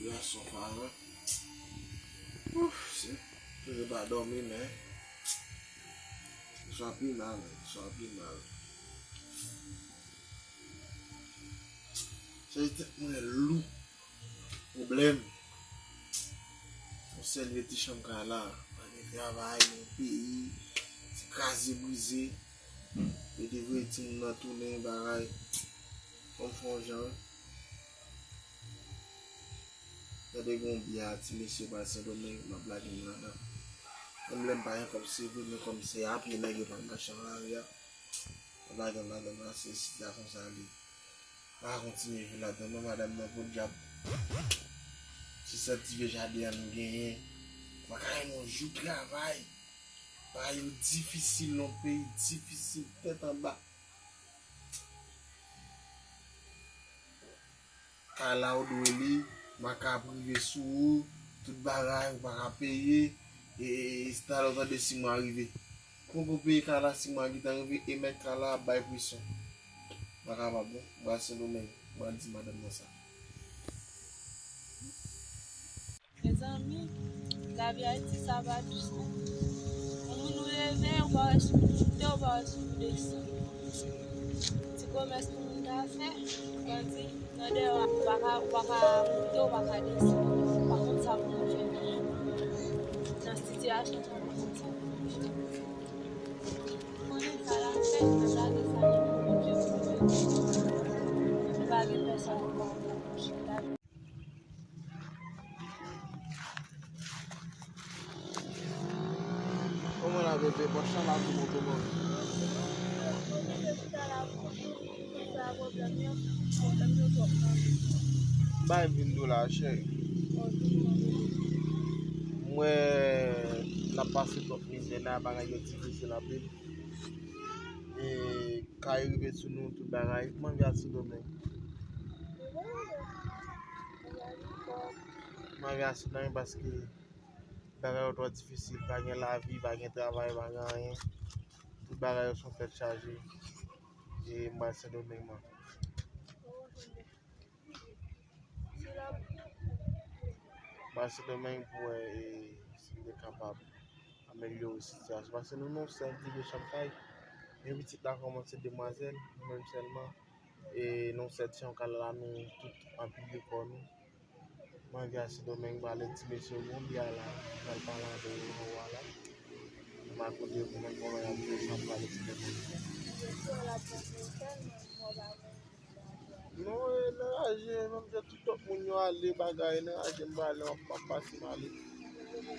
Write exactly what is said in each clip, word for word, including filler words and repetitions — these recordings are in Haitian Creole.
Yè swa pa, hein. Ouf, se, se pa dòmi, men. Swa pi mal, swa pi mal. Se tèt mwen lou. Pwoblèm. Yon sèl vye ti chanm kay la. Pa gen travay, yon peyi. Ti kraze brize. Yo te voye timoun nan tounen bagay. Fò m fè yon jan. Gade gon byen a ti mesye pral Sendomeng, m ap lage m ladan. Menm lè m pa gen kòb se vre, men kòm se a pye nèg yo pral mache nan lari a, m ap lage m ladan la, se sitiyasyon sa li. M pa ka kontinye viv ladan non, madanm nan podyab. Se sèl ti vye jaden an nou genyen. M pa ka jwenn yon jou travay. Bagay yo difisil nan peyi, difisil tèt anba. Kay la ou dwe li, maka prive sou ou, tout bagay ou pa ka peye, e, e, e talè ou tande sis mwa rive. Poko peye kay la, sis mwa gentan rive, e mèt kay la ap bay presyon. M pa kapab non, m pral Sendomeng, m pral di madanm nan sa. Mezanmi, lavi Ayiti sa pa dous non. Yon moun ou leve, ou pa wè si pou moute, ou pa wè si pou desann. Ti komès pou moun ta fè, tandi nan dèyè w pa ka, w pa ka moute, w pa ka desann. Ou pa konn sa pou moun fè. Nan sitiyasyon sa, ou pa konn sa pou moun fè. Konnen sa la fèt, nan lage sa nan men Bondye pou mwen. Nou pa gen pèsonn pou nou anpeche. Kòman la bebe? Pòch la la pou mwen kòman? Bay vin dola chè. Mwen n ap pase twòp mizè la, bagay yo difisil anpil. E kay rive sou nou, tout bagay. Kòman vi a Sendomeng? Kòman vi a Sendomeng paske bagay yo twò difisil, pa gen lavi, pa gen travay, pa gen anyen. Tout bagay yo son tèt chaje. E m pral Sendomeng man. M pral Sendomeng pou wè e, si m te kapab amelyore sitiyasyon. Paske nou nan yon sèl ti vye chanm kay. Men pitit la kòmanse demwazèl, nou menm sèlman. E nan yon sèl ti chanm kay la, nou tout anpile kò nou. M anvi al Sendomeng, m pale ti mesye yo, gon byen la, m pral pale avè yo anwo a la. M al kote yo pou mwen kòman y ap viv ansanm, pale ti mesye yo. Non, e nan raje, menm jan tout lòt moun yo ale, bagay, nan raje m prale, m ap, m ap pase m ale. Lè moun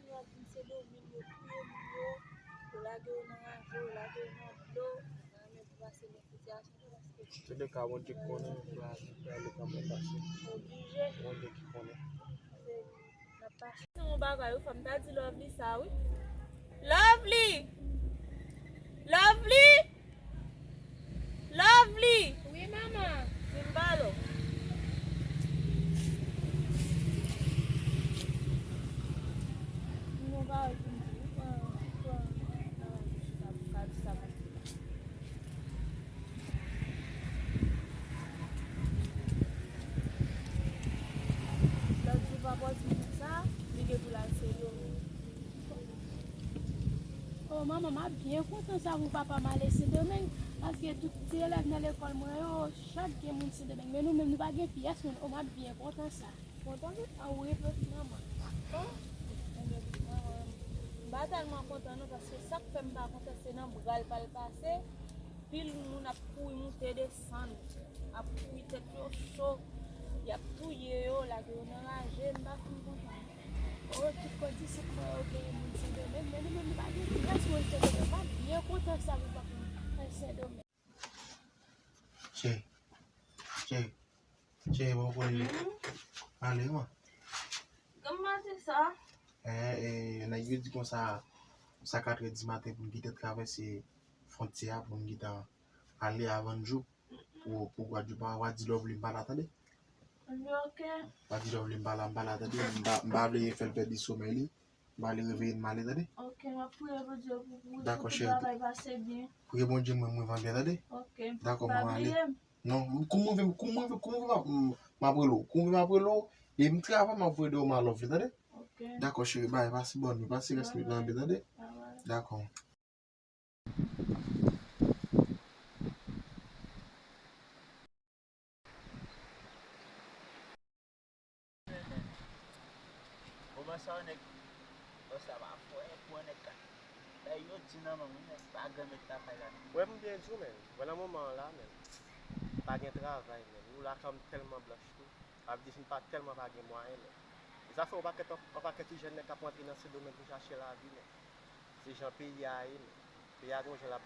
yo ap vin Sendomeng, yo touye moun yo, yo lage yo nan raje, yo lage yo nan dlo, nan men pou pase. Antouleka, Bondye k konnen, pou ale kanmenm pase. Bondye ki konnen. Se yon bagay, wi, fò m ta di Lovely sa, wi. Lovely! Lovely! Lovely! Wi, manman. Vin pale w. Yon bagay pou m di, wi, pran, pran, pran, chita pou ka di sa pou Lòt jou pa pòt moun sa, li gen pou l al Sendomeng. O manman, m ap byen kontan sa pou papa m ale Sendomeng, paske tout ti elèv nan lekòl mwen yo, chak gen moun Sendomeng, men nou menm nou pa gen pyès moun. O, m ap byen kontan sa. Kontan wi, a wi, pitit manman. O, enben, pitit manman, m pa tèlman kontan non, paske sa k fè m pa kontan, se nan bra l pral pase. Pil moun ap kouri moute desann, ap kouri tèt yo cho, y ap touye yo, lage yo nan raje, m pa fin kontan. O, tout kondisip mwen yo genyen moun Sendomeng, men nou menm nou pa gen pyès moun Sendomeng, m ap byen kontan sa pou papa m al Sendomeng. Cheri, cheri, cheri, bon konnen ale man. Granm maten sa. E, e, nèg yo di konsa, sa katrè di maten pou n kite travèse fwontyè a, pou n gentan ale avan jou pou, pou Gwadloup a, w a di Lovely m pa la, tande? Anben, oke. W a di Lovely m pa la, m pa la, tande? M pa, m pa vle fè l pèdi somèy li. M pa vle reveye l m ale, tande? Oke, m ap priye Bondye pou, pou, pou tout bagay pase byen. Dakò, cheri. Priye Bondye, mwen, mwen van byen, tande? Oke. Dakò, manman, ale. Pa bliye m. Non, kou m rive, kou m rive, kou m rive, m ap, m, m ap rele w. Kou m rive, m ap rele w. E m travay, m ap voye de w ma love, tande? Ok. Dakò, cheri, bay, pase bòn, pase rès nwit lan byen, tande? Bye bye. Dakò. Kòman sa, nèg? Bòs la pa fò, e pou nèg ka. Bay yo di nan men mwen, nèg pa gen mèt lakay la. Wè m byen di w, men. Wè nan moman an la, men. Pa gen travay, men. Nou lakay m tèlman blanch tou. Sa vle di si n pa tèlman pa gen mwayen, men. E sa fè yon pakèt, yon pakèt ti jèn nèg k ap rantre nan Sendomeng pou chache lavi, men. Se jan peyi a ye, men. Peyi a gon jan l ap.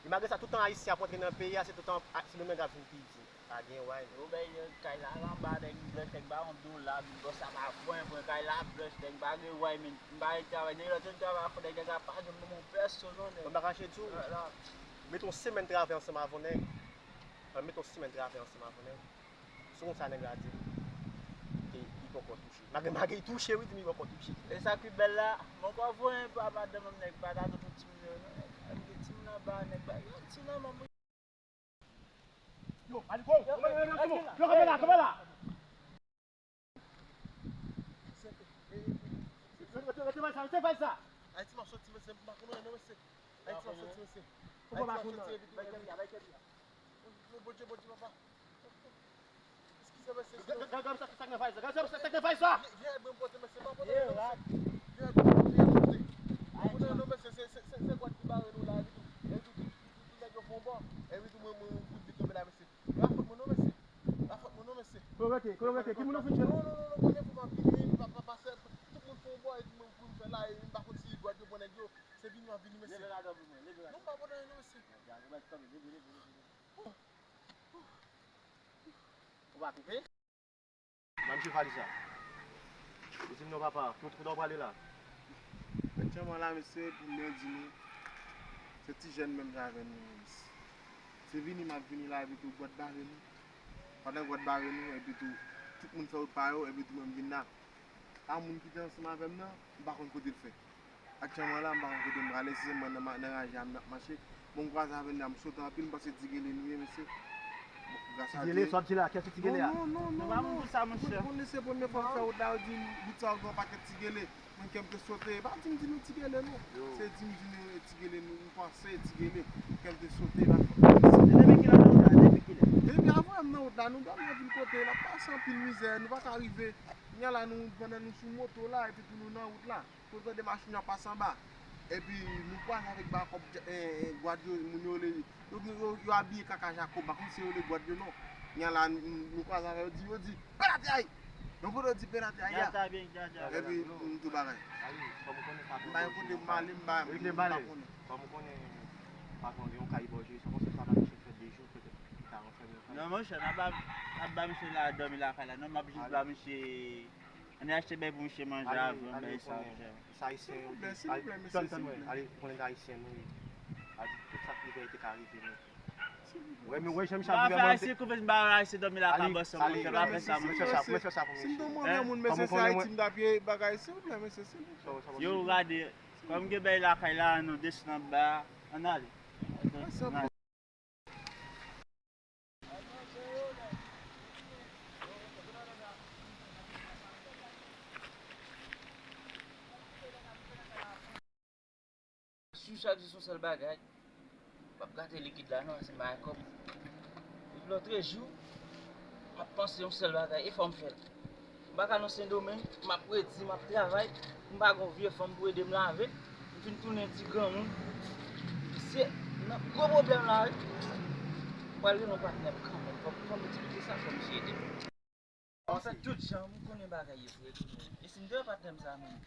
E malgre sa, toutan Ayisyen ap rantre nan peyi a, se toutan a-, Sendomeng ap vin pi di. Pa gen way, men. Yo bay nèg kay la, anba nèg blanch, nèg ba yon dola, men bòs la pa pran, pran kay la blanch, nèg pa gen way, men. M pa gen travay, nèg la jwenn travay, fò nèg la pa janm ban m yon pèso, non, nèg. Mwen pa kache di w. Mete yon semèn travay ansanm avè yon nèg. Mete yon semèn travay ansanm avè yon nèg. Selon sa nèg la di m, ke li poko touche. Malgre, malgre li touche, wi, di m li poko touche. E sa ki bèl la, mwen ankò voye yon pa madanm mwen, nèg pa ta tout yon timoun yo, non. Nèg, nèg gen timoun anba, nèg ba yo ti nan manm. Yo, Maliko, yo, yo, yo, yo, yo, kanpe la, kanpe la. Rete, rete, rete, rete, rete, rete, rete, rete. Ayiti m ap soti, mesye, m pa konnen, non, mesye. Ayiti m ap soti, mesye. Ayiti m ap soti, evite, evite. Bondye, Bondye, papa. Eskize, mesye. Gade, gade, gade sa, sa k nan valiz la. Gade sa, sa k nan valiz la. Vye, vye, mwen pote, mesye, mwen pote, mesye. Vye, vye, mwen pote. Mwen pote, non, mesye, se, se, se, se God ki bare nou la, epi tou, epi tou, tou, tou, tou nèg yo fè yon bò. Epi tou, mwen, mwen, yon kout bit tonbe la, mesye. La fòt mwen, non, mesye. La fòt mwen, non, mesye. Kote w rete? Kote w rete? Ki moun ou fin jwenn? Non, non, non, non, premye fwa m ap vini, wi, pa, pa, pase, tout moun fè yon bò, epi mwen, pou m fè la, e m pa konn si God yo pran nèg yo. Se vini m ap vini, mesye. Leve ladan pou mwen, leve ladan. Non, m pa pran non, mesye. Leve, leve, leve, leve. Ou pa koupe? Ban misye valiz la. Ou di m non, papa, kote, kote w prale la? Aktyèlman la, mesye, pou m byen di nou, se ti jèn menm jan avè nou, mesye. Se vini m ap vini la, epi tou God bare nou. Pandan God bare nou, epi tou, tout moun fè wout pa yo, epi tou mwen m vin la. A moun ki te ansanm avè m nan, m pa konn kote l fè. Aktyèlman la, m pa konn kote m prale, si se mwen nan ma-, nan raje a m nan ap mache. Bon, m kwaze avè l la, m sote anpil, m panse Ti Gele nou ye, mesye. Bon, gras a Dye. Ti Gele, sa w ap di la, kiyès se Ti Gele a? Non, non, non, non, non. Ou pa konn sa, monchè. Ou konnen se premye fwa m fè wout la, yo di m, wout sa yo gen yon pakèt Ti Gele. Mwen kè m te sote, pa di m di nou Ti Gele, non. Yo. Se di m di nou Ti Gele, nou, m panse Ti Gele. Kè m te sote, pa fè. Depi kilè w nan wout la? Depi kilè? Depi avanyè m nan wout la, nou dòmi anpil kote, n ap pase anpil mizè, nou pa ka rive. Kounye a la, nou, pandan nou sou moto la, epi tou nou nan wout la. Tou tande machin yo ap pase anba. Epi nou kwaze avèk bakòp, eh, eh, gwad yo, moun yo rele, yo, yo, yo abiye kaka Jakòb, pa konn si yo rele gwad yo non. Kounye a la, nou, nou kwaze avè yo, di, yo di, "Penalty, ay!" Yon kote yo di penalty, ay, ya. Epi nou tou bagay. M pa gen kote m ale, m pa, m pa konnen. Kòm ou konnen, patwon gen yon kay bò je, sa konsa sa pa misye fè de jou, petèt li ta ranfèmen yon kay. Non, monchè, n ap ba, n ap ba misye la dòmi lakay la. Non, m ap jis ba misye Ann achte bèy pou misye manje avè yon bèy sa, monchè. Sa ayisyen yo di. Silvouplè, silvouplè, mesye, tann, tann, silvouplè. Ale, ou konnen ayisyen nou ye. Al, tout sa k rive, te ka rive nou. Silvouplè. Wè, men wè, jan misye ap rive, mwen, se kou fè m pa ayisyen dòmi lakay bòs mwen, monchè, pa fè sa, monchè. Silvouplè, mesye, si m te mwen menm moun, mesye, se Ayiti m t ap ye, bagay, silvouplè, mesye, silvouplè. Yo, gade, kòm gen bèy lakay la, nou desann anba, ann ale. Sou chak jou se yon sèl bagay. M ap gate likid la non, se m pa gen kòb. Epi lòtrejou, m ap panse yon sèl bagay, e fò m fè l. M pa ka nan Sendomeng, m ap redi, m ap travay, m pa gen yon vye fanm pou ede m lave, m fin tounen ti granmoun. Se nan gwo pwoblèm la, wi. M pral rele yon patnè m kanmenm, fò m, fò m esplike sa, fò misye ede m. Anfèt, tout jan, m konnen bagay yo pou retounen. E si m te wè patnè m sa menm?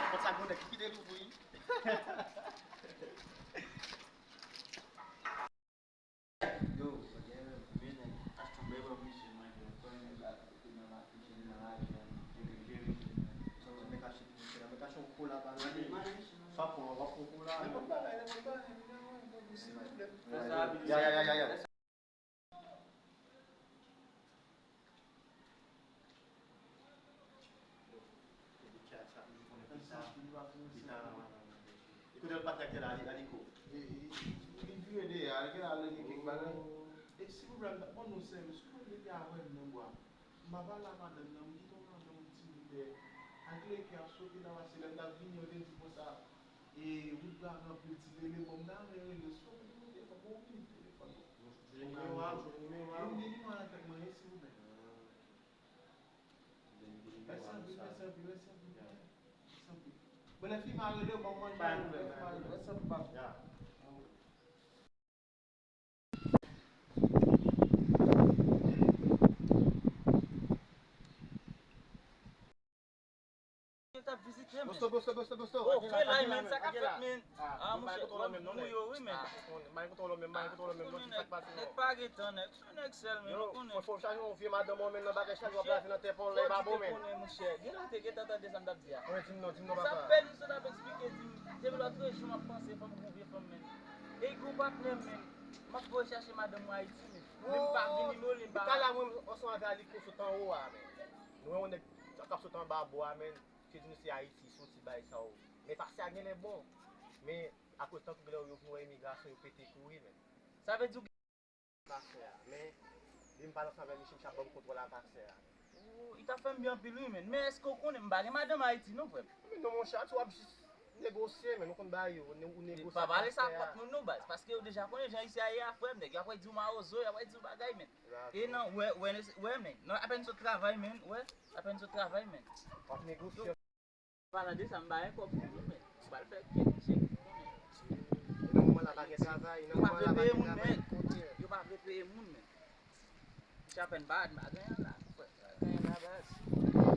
Konsa gon nèg ki kite louvri. Yo, men nèg, achte yon bèy ban misye manje, yon pwen nèg la, ki nan la kichen, nan la jèn, jere, jere, jere. Sa w di nèg achte pou misye la, nèg achte yon kola ba misye. Sa w ap pran, w ap pran kola. Nenpòt bagay, nenpòt bagay, nenpòt bagay, silvouplè. Ya, ya, ya, ya, ya. Kote l pati ak tè la, li, li kou. Li, li, li vire dèyè, li gen la, li gen kèk bagay. E silvouplè, m t ap mande yon sèvis, ou konn depi avè m nan bwa. M pa pale ak madanm nan, m kite yon madanm yon ti bout dèyè. Ak lè kè ap sote nan mache, lè m t ap vini, yo te di konsa, e, wout la ranpli ti rele, bon, m ta renmen rele, si w vle, m te fè bon, vini telefòn. Nimewo a, nimewo a. Vin gen nimewo a nan tèt mwen, silvouplè. Mèsi anpil, mèsi anpil, mèsi anpil. Mèsi anpil. Bon, lè fi m a rele, ban m manje. Pa gen pwoblèm, pa gen pwoblèm. Mèsi anpil, papa. Ya. Yo t ap vizite, men. Bosto, bosto, bosto, bosto. Oh, fè la, men, sa k ap fèt, men? Ah, monchè, w ap gouye, wi, men. Ah, m pa gen kontwòl menm, m pa gen kontwòl menm, non, ki sa k pase, non? Nèg pa gen tan, nèg. Se nèg sèl, men, ou konnen. Yo, fò, fò chaje yon vye madanm, ou menm nan bagay chaje, w ap lave nan tè pa w, lè pa bon, men. Ou konnen, monchè. Gen la te gentan tande sa m t ap di a. Wi, di m non, di m non, papa. Sa pèdi sot ap eksplike, di m, depi lòt jou, m ap panse, fanm gon vye fanm, men. E gon patnè m, men. M ap voye chache madanm mwen Ayiti, men. Men m pa gen nimewo li, m pa. Talè a, mwen, ansanm avè Aliko sot anwo a, men. Nou wè yon nèg k ap sot anba bò a, men. Yo di nou se Ayiti, soti bay sa yo. Men pase a genlè bon. Men akoz tankou lè yo vin wè imigrasyon, yo pete kouri, men. Sa vle di w gen pase a, men li m pale ansanm avè misye, misye ap ban m kontwòl a pase a. Ou, li ta fè m byen anpil, wi, men. Men èske w konnen m pa gen madanm Ayiti, non, frè m? Men non, monchè, si w ap jis negosye, men, ou konn bagay yo, ou ne-, ou negosye. Pa pale sa ak lòt moun, non, baz, paske yo deja konnen jan isi a ye a, frè m, nèg, y ap di w mawozo, y ap di w bagay, men. E nan, wè, wè, wè, men. Nan, apèn sot travay, men, wè. Apèn sot travay, men. W ap negosye. Palan de sa, m pa gen kòb pou yo, men. M pral fè kèk chèk pou konnen. Nan moman la, pa gen travay. Yo pa vle peye moun, men. Yo pa vle peye moun, men. Misye apèn pa, m pa gen anyen la, frè. M pa gen anyen la, baz.